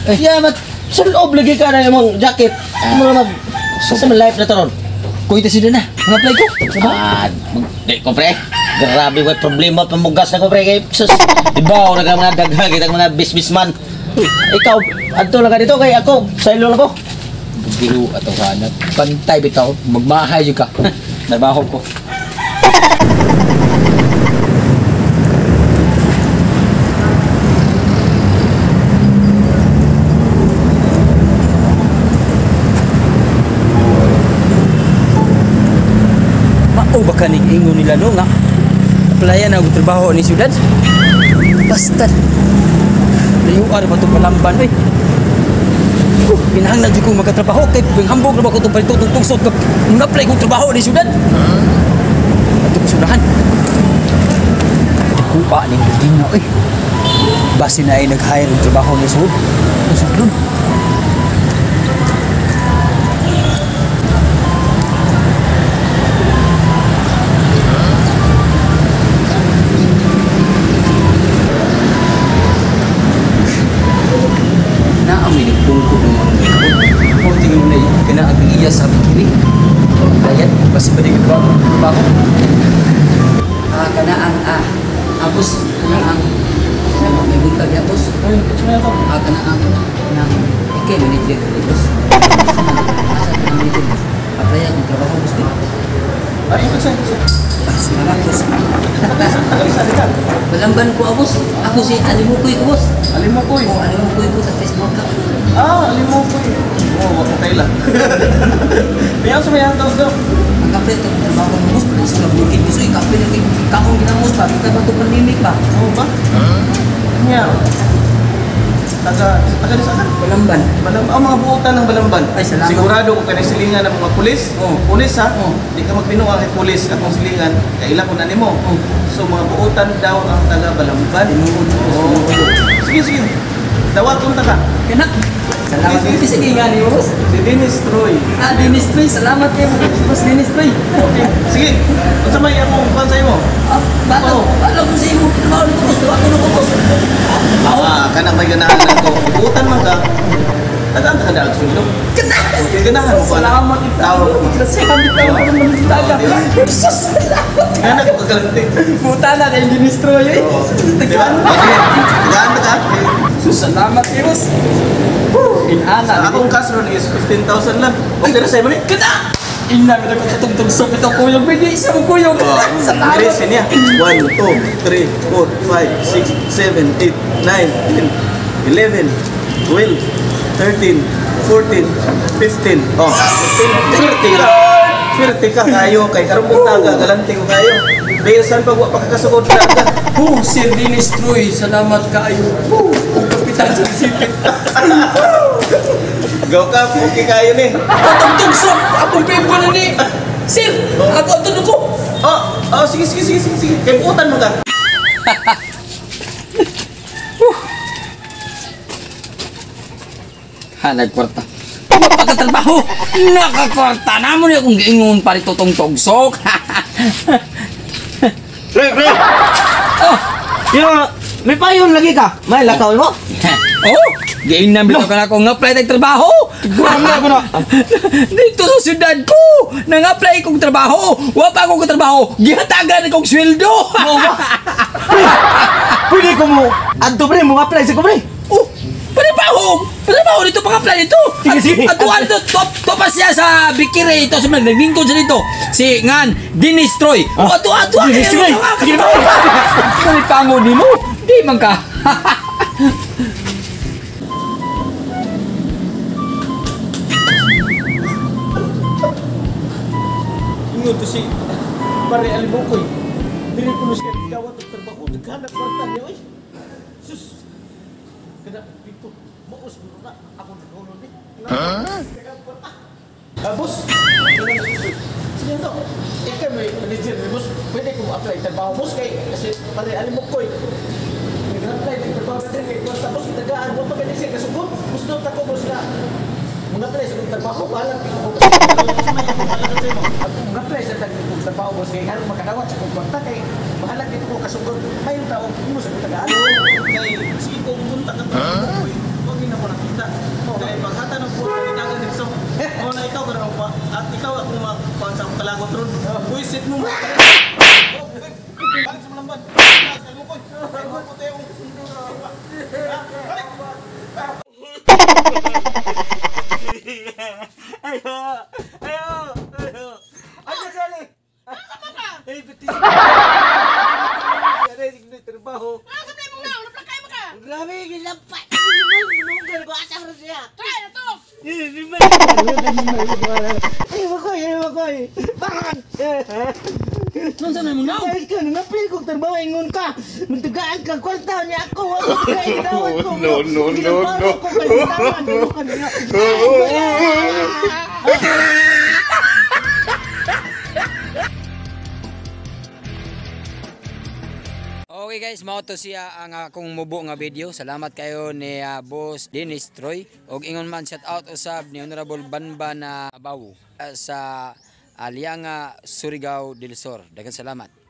Yeah, mat sulob lagi ka na imong jacket. Mo mag sa man life na taron. Kuy ta sila na. Mga apply ko. Ah, di ko pre. Grabe way problema pamugas na ko pre kay sus. Ibaw na ka mga daghan kitang mga businessman. Ikaw adto lang ka dito kay ako sa ilo lang ko. Giru ato ka na. Pantay bitaw, magmahay jud ka. Trabaho ko. Mao ba ka ning ingon nila no nga applyan na og trabaho ni syudad? Basta layuan ba itong Balamban eh. Kinahanglan jud kong makatrabaho kay hambog na ba ko itong palitutong tungsod ka nga-apply kong trabaho ni syudad. Ato ko sudahan. Kupa ning building na eh. Base na ay nag-hire og trabaho ni sud. Sudlon. Naami nagtungkod ng mga kaon. Kung tingin mo na kana ang iya sa bikini. Ayan, basta ba di trabaho? Ah, kana ang abos, kana ang may buntag ya boss. Ah, kana ang nang ikay manager ni boss. Asa ka manager boss? Apply akong trabaho boss di. Ay, ito sa. Salamat boss. Tagalisa ka. Balamban ko boss. Ako si Alimukoy ko boss. Alimukoy. Oh, Alimukoy ko sa Facebook ka. Ah, Alimukoy. Oh, wag ko kaila. Kaya sa may hantos daw. Ang kape ito, trabaho mo boss, pero sa bukid boss, ay kape na kay kaong ginamos pa, kay ba ito pandemic pa? Oo ba? Nya. Taga di saan? Balamban. Balamban. Ang mga buotan ng Balamban. Ay, salamat. Sigurado kung kanang silingan ng mga pulis. Oh. Pulis ha. Oh. Di ka magbinuang kay pulis akong silingan, kaila ko na nimo. Oh. So mga buotan daw ang taga Balamban. Tinuod boss. Oh. Sige, sige. Tawag kong taga. Kana. Salamat. Sige, Sige, sige nga ni boss. Si Dennis Troy. Ah, Dennis Troy, salamat kay boss Dennis Troy. Okay. Sige. Unsa may akong kuan sa imo? Ah, balag, balag ko sa imo trabaho nito boss. Trabaho ko boss. Ah, kana may ganahan ako. Buotan man ka. Tagaan ta ka daag sweldo. Kana. Okay, ganahan mo pa. Salamat itaw. Gracias bitaw ko naman taga. Sus, salamat. Gana ko kagalante. Buta na kay Dennis Troy eh. Oo. Di ba? Okay. Tagaan ta ka. Sus, salamat kay boss. Inana. Sa akong cash ron is 15,000 lang. Okay ra sa imo ni? Kana! Ina mi ko katong sok ito kuyog medyo isa mo kuyog. Salamat. Grace niya. 1, 2, 3, 4, 5, 6, 7, 8, 9, 10, 11, 12, 13, 14, 15. Oh, 15. Swerte ka. Swerte ka kayo kay karon buntaga galante ko kayo. Dahil saan pag wa pa kakasugod ka. Oh, Sir Dennis Troy, salamat kaayo. Oh, ang kapitan sa sipit. Go ka, okay kayo ni. Katong tugsok, akong paper na ni. Sir, ako ang tunog ko. Oh, oh, sige, sige, sige, sige, sige. Kay buutan mo ka. Ha, nagkwarta. Mapagkatrabaho! Nakakwarta na mo niya kung giingon pa rito tong tugsok. Pre, pre. Oh, Yo, may payon lagi ka. May lakaw mo. oh, giingnan bitaw ka na akong apply tag trabaho. Grabe ko na. Dito sa syudad ko, nang-apply kong trabaho. Wa pa akong trabaho. Gihatagan akong sweldo. Pwede ko mo adto pre, mo apply sa ko pre. Oh, trabaho! Trabaho dito, pang-apply dito! Sige, sige. At tuwan dito, top pa siya sa Bikire ito, sa mga naglingkod siya dito. Si Ngan, Dennis Troy. Ah. Oh, tuwa, tuwa! Dennis Troy. Sige ba? Kalipango ni mo! Di man ka! Ingon to si Pare Alimukoy. Dili ko siya gawat og trabaho daghan kwarta niya oy. Sus. Kada pito maus mo na ako nagulon ni. Ha? Ah, boss. Sige to. Ikaw may manager ni boss. Pwede ko mo-apply trabaho boss kay kasi Pare Alimukoy. Nag-apply ng trabaho natin kay kwarta boss tagaan mo pa gani siya kasugod. Gusto ta ko boss na mga apply sa trabaho bahala ko. Mga apply sa trabaho boss kay aron makadawat sa kong kwarta kay bahala dito ko kasugod. Mayon tao mo sa tagaan. Kay sige ko punta ka pa. Wag na Ako nakita. Kaya paghata ng buwan, nagdagan dito. O na ikaw karon pa. At ikaw akong makuha sa akong kalagot ron. Buisit mo mga Balik sa malamban. Almukoy. Almukoy tayo ang sundo na. Balik. Ayo! Ayo! Ayo! Ano sali? Ay, pati. Aray, sige trabaho. Ah, sa mong naong, naplakay mo ka. Grabe, gilampat. Mununggal ko asa ro siya. Try na to. Ay, makoy, ay, makoy. Bakit? Nung sa mong naong? Ay, ka, nangapil kong trabaho, ingon ka. Muntugaan ka, kwarta niya ako. Ako, kaitawan ko. No, no, no, no. Ko, kaitawan ko. Okay guys, mao to siya ang akong mubo nga video. Salamat kayo ni Boss Dennis Troy og ingon man shout out usab ni Honorable Banban na Abaw sa Alianga, Surigao del Sur. Daghang salamat.